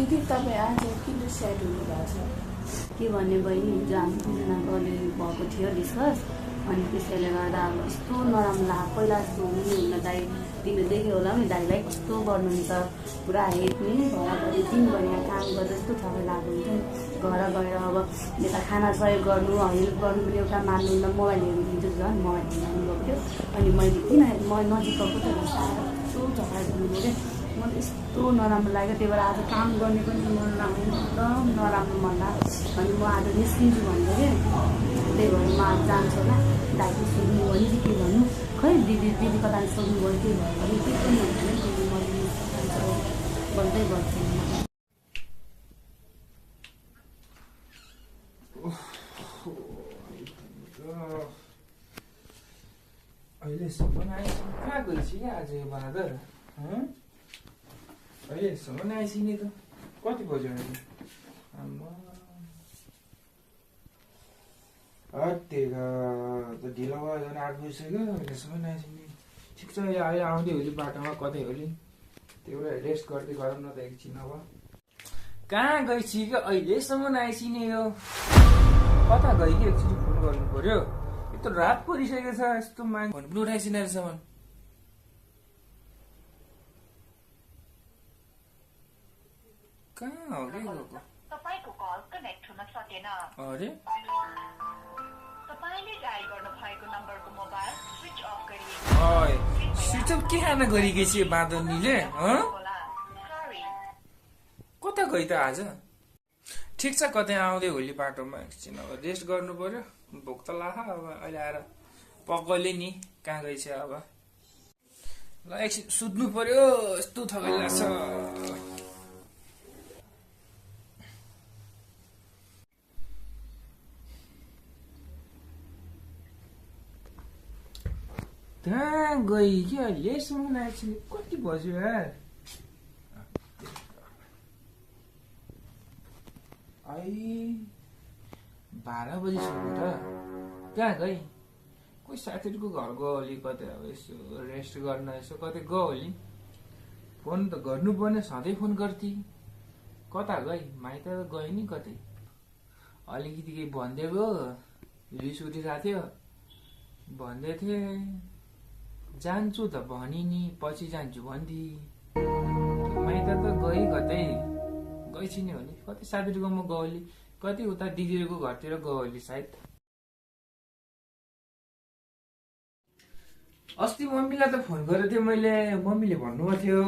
दिदी तपाईँ आज किन स्याड हुनुभएको छ? के भन्ने बहिनी हिजो हामी दुईजनाको अलिअलि भएको थियो डिस्कस। अनि त्यसैले गर्दा अब यस्तो नराम्रो लाग्यो। पहिला जस्तो हुनुहुन्न दाइ, तिमीले देख्यो होला नि दाइलाई कस्तो गर्नुहुन्छ, पुरा हेप्ने घरभरि दिनभरि यहाँ काम गर्दा यस्तो थकाइ लाग्दो हुन्छ नि। घर गएर अब यता खाना सहयोग गर्नु हेल्प गर्नु पनि एउटा मान्नुहुन्न। मोबाइल हेर्नु दिन्छु झन् मोबाइल हेर्नु गएको थियो। अनि मैले किन म नजिकको त यस्तो झगडा गर्नुभयो क्या। म त यस्तो नराम्रो लाग्यो। त्यही भएर आज काम गर्ने पनि मन लाग्यो, एकदम नराम्रो मन लाग्यो। अनि म आज निस्किन्छु भन्दै कि त्यही भएर म आज जान्छु होला। दाइले सोध्नु भने चाहिँ के भन्नु, खै दिदी कता सोध्नु भयो के भयो भने के पनि भन्दैन। मैले भन्दै गर्छु। अहिलेसम्म आइसिने कहाँ गइछि क्या आज यो बाँदर? अहिलेसम्म आइसिने त कति बज्यो अहिले? त ढिलो भयो झन् 8 बजिसक्यो। अहिलेसम्म आइसिने। ठिक छ, अहिले आउँदै होली बाटोमा कतै होली, त्यो भएर रेस्ट गर्दै गरौँ न त एकछिन। अब कहाँ गइछि कि अहिलेसम्म आइसिने यो? कता गयो कि एकचोटि फोन गर्नु पर्यो। यत्रो रात परिसकेको छ, यस्तो मान्छे फोन पनि उठाइसिने रहेछ। कहाँ हो कि गएको? तपाईको कल कनेक्ट हुन सकेन। अरे तपाईले डायल गर्नु भएको नम्बरको मोबाइल स्विच अफ गरिएको ओइ स्विच अफ के खान गरेकी छ बाँदरनीले? होला। सरी। कता गइ त आज? ठिक छ, कतै आउँदै होली बाटोमा एकछिन अब रेस्ट गर्नु पर्यो। भोक त लाख अब अहिले आएर पक्कले नि कहाँ गइछ अब। ल एकछिन सुत्नु पर्यो, यस्तो थकाइ लाग्छ। कहाँ गई कि अहिलेसम्म आइसिने? कति बज्यो यार? 12 बजिसक्यो त। कहाँ गई? कोही साथीहरूको घर गयो होली, कतै अब यसो रेस्ट गर्न यसो कतै गयो होली। फोन त गर्नुपर्ने, सधैँ फोन गर्थी। कता गई? माइत गयो नि कतै। अलिकति केही भनिदिएको, रिस उठिरहेको थियो। भन्दै थिए जान्छु त भनि नि, पछि जान्छु भन्दी। माइत त गई कतै, गइछि नि होली। कतै साथीहरूकोमा गयो होली, कतै उता दिदीहरूको घरतिर गयो होली सायद। अस्ति मम्मीलाई त फोन गरेको थिएँ मैले, मम्मीले भन्नुभएको थियो